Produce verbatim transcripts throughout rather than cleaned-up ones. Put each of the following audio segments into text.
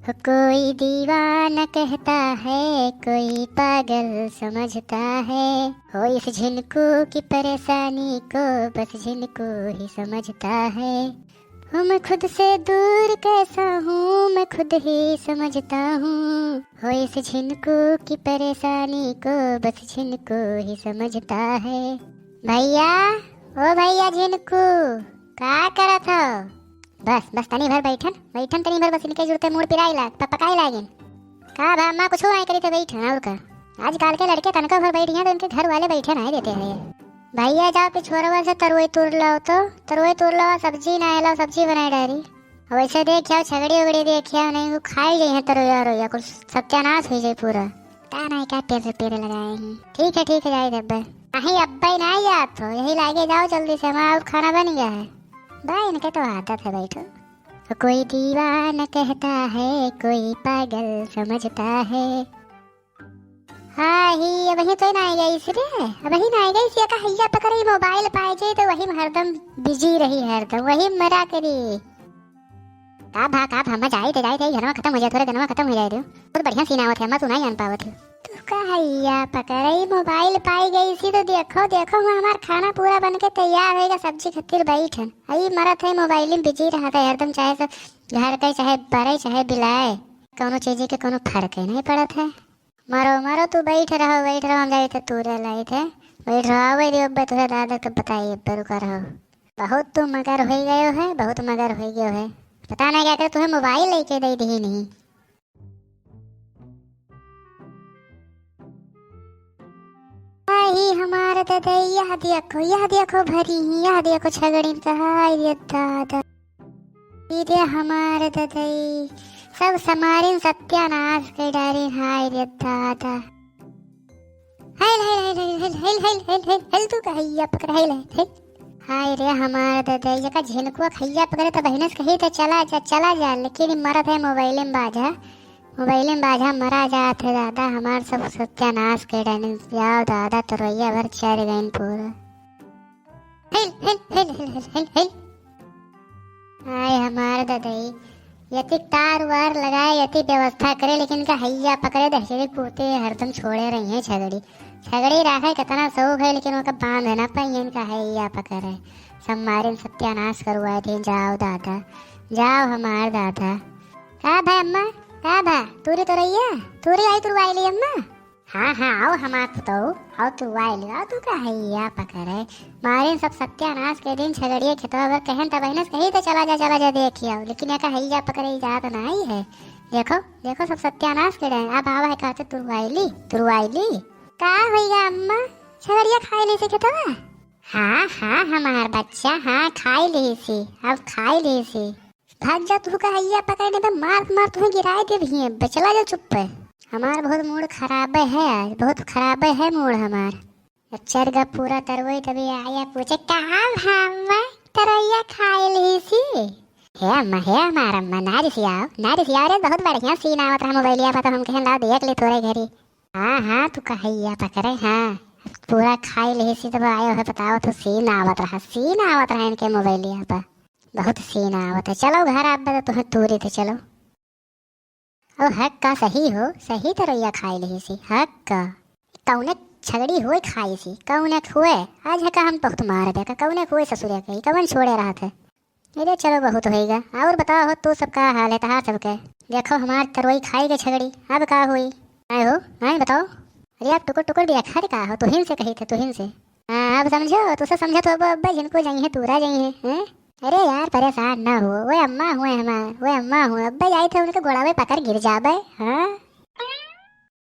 कोई दीवाना कहता है, कोई पागल समझता है, हो इस झिनकू की परेशानी को बस झिनकू ही समझता है। हूँ मैं खुद से दूर कैसा हूँ, मैं खुद ही समझता हूँ, हो इस झिनकू की परेशानी को बस झिनकू ही समझता है। भैया, ओ भैया झिनकू, का करत हो? बस, बस, तनी भर बैठन, बैठन तनी भर, बस इनके जुड़ते मूड़ पिराई लाग, प-, पकाई लागिन। का भा अम्मा, कुछो नाहीं करी तो बैठन, और का? आजकल के लड़के तनको भर बैठ गए तो इनके घर वाले बैठे नाहीं देते हैं। भैया, जाओ पिछोरवा से तरोई तोड़ लाओ तो, तरोई तोड़ लाओ, सब्जी नाहीं लाओ, सब्जी बनाई डारी। वैसे देखियो, छगड़ी उगड़ी देखियो, नाहीं वो खाई गई है तरोया रोया, कुछ सत्यानाश हो जाए पूरा। पता नाहीं का तेल से पेड़ लगाए हैं। ठीक है, ठीक है, जाए दे अब्बे। नहीं, अब्बे ही नाहीं जात हो, यही लागे जाओ जल्दी से, हमारा और खाना बन गया है। बा, इनके तो आदत है, बैठो। कोई दीवाना कहता है, कोई पागल समझता है। हाँ, ही अबही तो नाहीं गइस रे, अबही नाहीं गइस, एका हैया पकड़े मोबाइल पाए जाए तो वही में हरदम बिजी रही, हरदम वही में मरा करी। का भा, का भा, अम्मा जाए दे, जाए दे, घरवा खतम हो जाए, थोरे दिनवा खतम हो जाए दे। बहुत बढ़िया सीन आवत है, अम्मा तू नाहीं जान पावत है। तू का हैया पकड़े मोबाइल पाई गइस तो देखो, देखो, वहाँ हमार खाना पूरा बन के तैयार होएगा, सब्जी खातिर बैठन। अई मरत है मोबाइल में बिजी रहत है हरदम, चाहे सब घर के, चाहे बरे, चाहे बिलाए, कौनो चीज के कौनो फर्क ही नाहीं पड़त है। मरो, मरो, तू बैठ रहो, बैठ रहो, हम जाइत है तूरे लाइत है। बैठ रहो, आवे दियो अब्बे तुहे दादा के बताई, अब्बे रुका रहो। बहुत तू मगर होई गयो है, बहुत मगर होई गयो है। पता नाहीं का करे, तुहे मोबाइल लेके दे दी नहीं। आई हमार ददई, यह देखो, यह देखो भरी ही, यह देखो छगड़ी में तो, हाय रे दादा। ई रे हमार ददई, सब समारिन सत्यानाश कर डारिन, हाय रे दादा। हेल, हेल, हेल, तू का हैया पकड़, हेल, हेल, हेल। हाय रे हमार ददई, एका झिनकुआ के हैया पकड़े तो बहिनस कही तो चला जा, चला जा, लेकिन ई मरत है मोबाइले में बाझा, मोबाइले में बाझा मरा जात है दादा, हमार सब सत्यानाश कर डारिन, जाओ दादा, तरोइया भर चढ़ गइन पूरा। हेल, हेल, हेल। आय हमार ददई, यति तार वार लगाए, यति व्यवस्था करे, लेकिन इनका हैया पकड़े दहशरी पूते हरदम छोड़े रही हैं छगड़ी। छगड़ी राखे कितना शौक है, लेकिन ओका बांध ना पाई, इनका हैया पकड़े। सब मारिन सत्यानाश करवाए थे, जाओ दादा, जाओ हमार दादा। का भा अम्मा, का भा, तूरी तरोइया, तूरी आई तुरवाई ली अम्मा। हाँ, हाँ, आओ हमार पुतऊ, आओ तुरवाई ली, आओ तू का हैया पकड़े। मारिन सब सत्यानाश कर दिन छगड़िए खेतवा भर, कहन त बहिनस कही तो चला जा, चला जा देखी आओ, लेकिन एका हैया पकड़े जात नाहीं है। देखो, देखो सब सत्यानाश कर रहे हैं। अब आवा है कहते तुरवाई ली, तुरवाई ली। का होइगा अम्मा, छगड़िया खाई ली से खेतवा? हाँ, हाँ, हमार बच्चा, हाँ, खाई ली सी, अब खाई ली सी। भाग जा, तू का हैया पकड़ने पे मार मार तुम्हें गिराए दे भी है, बचला जा चुप पे। हमार बहुत मूड खराब है आज, बहुत खराब है मूड हमार। अब चरगा पूरा तरवई तभी आया पूछे, "कहाँ भामा तरैया खाए ली सी?" हे अम्मा, हे हमार अम्मा, ना रिसियाओ, ना रिसियाओ रे, बहुत बढ़िया सीन आवत रहा मोबाइलिया पर, तो हम कहें, "लाओ देख ले तोरे घरी।" हाँ, हाँ, तू का हैया पकड़े, हाँ। पूरा खाई लेही सी तब आयो है, बताओ तो सीन आवत रहा, सीन आवत रहा इनके मोबाइलिया पर। बहुत सीन आवत है। चलो घर आप बता, तुम्हें तूरी थे, चलो। ओ हक का सही हो, सही तरैया खाई लेही सी, हक का। कौने छगड़ी होए खाई सी, कौने खुए? आज है का हम बहुत मार दे का, कौने खुए ससुरे के, कौन छोड़े रहा थे? अरे चलो, बहुत होइगा। और बताओ हो, तू सब का हाल है, तहार सबके? देखो, हमार तरवई खाई के छगड़ी, अब का होई? आए हो, आए बताओ। अरे आप टुकुर टुकुर भी रखा रे का हो, तुहिन से कही थे, तुहिन से। हाँ, अब समझो, तू सब समझो तो अब, अब झिनको जाई है, तूरा जाई है, हैं? अरे यार, परेशान ना हो, वो अम्मा हुए हमार, वो अम्मा हुए, अब जाई थे उनके गोड़ावे पकड़ गिर जाबे, हाँ?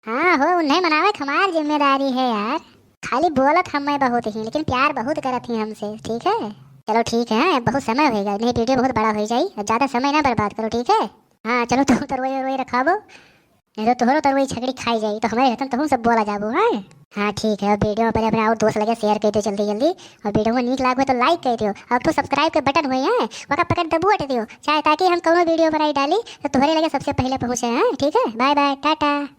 हाँ हो, उन्हें मनावे के हमार जिम्मेदारी है यार। खाली बोलत हम मैं बहुत ही, लेकिन प्यार बहुत करत ही हमसे, ठीक है? चलो ठीक है, हाँ, बहुत समय होइगा, नहीं वीडियो बहुत बड़ा हो जाई, अब ज्यादा समय ना बर्बाद करो, ठीक है? हाँ, चलो तुम तरवई वरवई रखाबो, नहीं तो तोहरो तरवई छगड़ी खाई जाई, तो हमारे रहतन तुम सब बोला जाबो, हाँ? हाँ ठीक है, अब वीडियो पर अपने और दोस्त लगे शेयर कर दियो जल्दी जल्दी, और वीडियो में नीक लागो तो लाइक कर दियो, और तो सब्सक्राइब के बटन हुए हैं, वका पकड़ दबुअट दियो, चाहे ताकि हम कौनो वीडियो बनाई डाली तो तुम्हारे लगे सबसे पहले पहुँचे, हाँ? ठीक है, बाय बाय, टाटा।